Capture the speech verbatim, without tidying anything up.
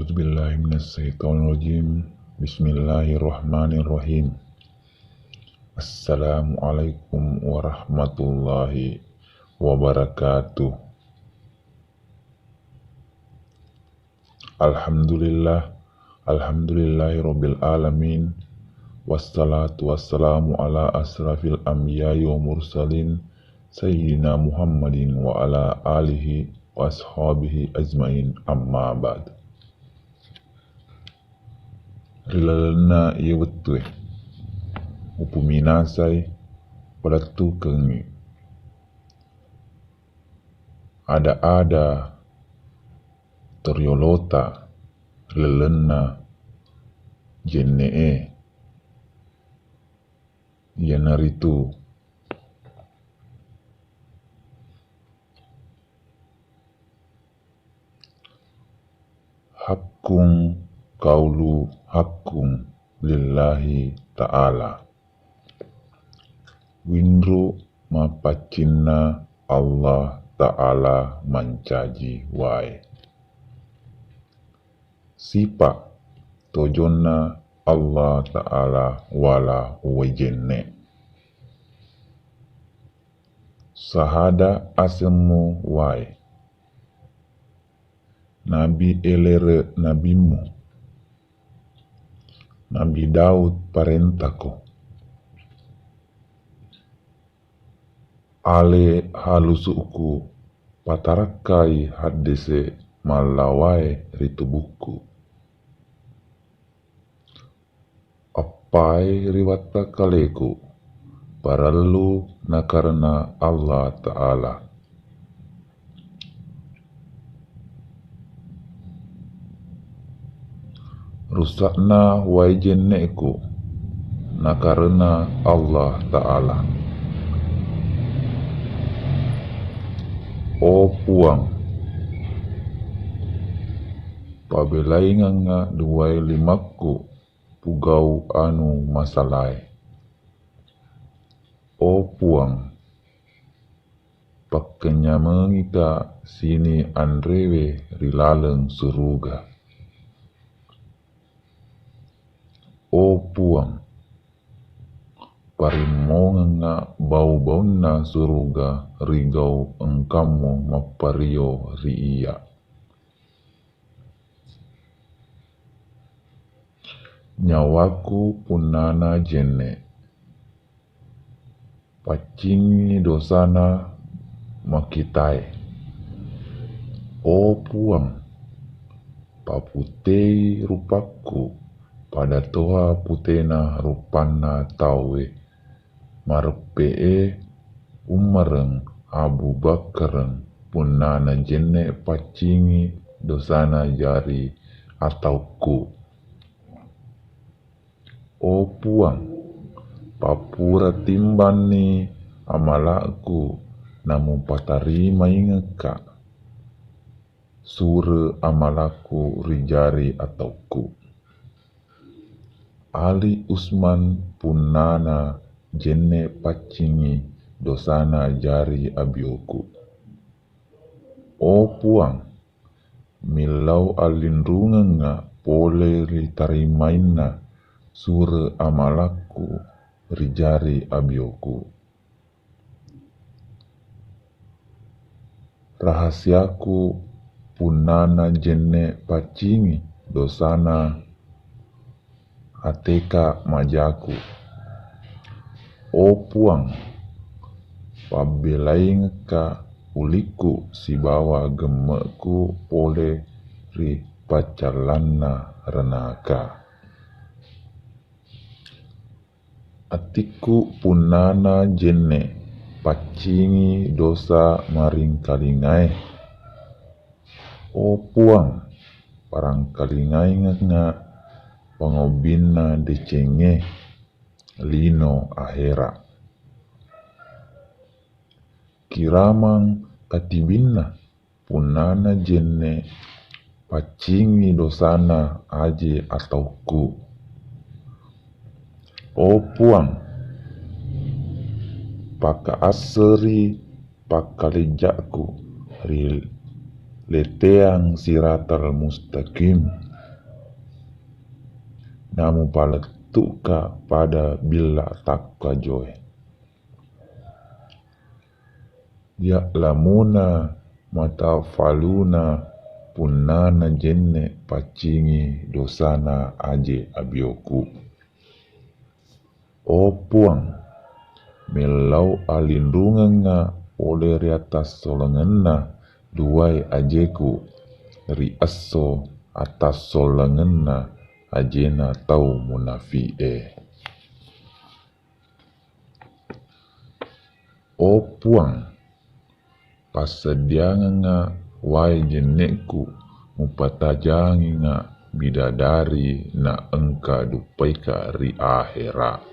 A'udzubillahi minasyaitonirrajim. Bismillahirrahmanirrahim. Assalamualaikum warahmatullahi wabarakatuh. Alhamdulillah, alhamdulillahi rabbil alamin. Wassalatu wassalamu ala asrafil anbiya'i wa mursalin, sayyidina Muhammadin wa ala alihi wa ashabihi ajmain, amma ba'd. Ri lalenna iye wettue, upuminasai palettukengngi ada-ada toriolota ri lalenna jenne'e, iyanaritu hakkung qaulu hakkung lillahi ta'ala. Winru mappaccinna Allah Ta'ala mancaji wae. Sipa tojonna Allah Ta'ala wala uwai jenne. Sahada asemmu wae. Nabi elere nabimmu. Nabi Daud parentako. Ale halusu'ku patarakkai haddese mallawae ri tubukku. Appae ri wattakkaleku parellu nakarena Allah Ta'ala. Rusakna wae jenne'ku nakarena Allah Ta'ala. O Puang, pabelaingengnga duwae limakku pugau anu masalae. O Puang, pakkenyamengika sini anrewe ri laleng suruga. O Puang, parimmongengnga bau-baunna suruga ri gau engkammu mappario ri iyya. Nyawaku punnana jenne, paccingi dosana makitae. O Puang, paputei rupakku pada toha putena rupanna tauwe. Mareppe'e ummereng Abu Bakkareng punnana jenne paccingi dosana jari ataukku. O Puang, pappura timbanni amalakku namupatarimaingekka. Sure amalakku ri jari ataukku. Ali Usman punnana jenne paccingi dosana jari abioku. O Puang, millau allinrungengnga pole ri tarimainna sure amalakku ri jari abioku. Rahasiaku punnana jenne paccingi dosana ateka majaku. O Puang, pabbelaingekka ulikku sibawa gemme'ku pole ri paccallanna renaka. Atikku punnana jenne paccingi dosa maringkalingae. O Puang, parangkalingaingengnga pangobbinna decengnge lino ahera. Kiramang katibinna punnana jenne paccingi dosana aje ataukku. O Puang, pakaasseri pakkalejjakku ri leteang siratal mustaqim. namupalettu'ka pada billa takkajoe. Ya'lamuna matafaluna, punnana jenne paccingi dosana aje abioku. O Puang, mellau alinrungengnga pole ri atassolengenna duwae ajeku ri esso atassolengenna ajena tau munafi'e. O Puang, passediangengnga wae jenne'ku, mupatajangengnga bidadari na engka duppaika ri ahera.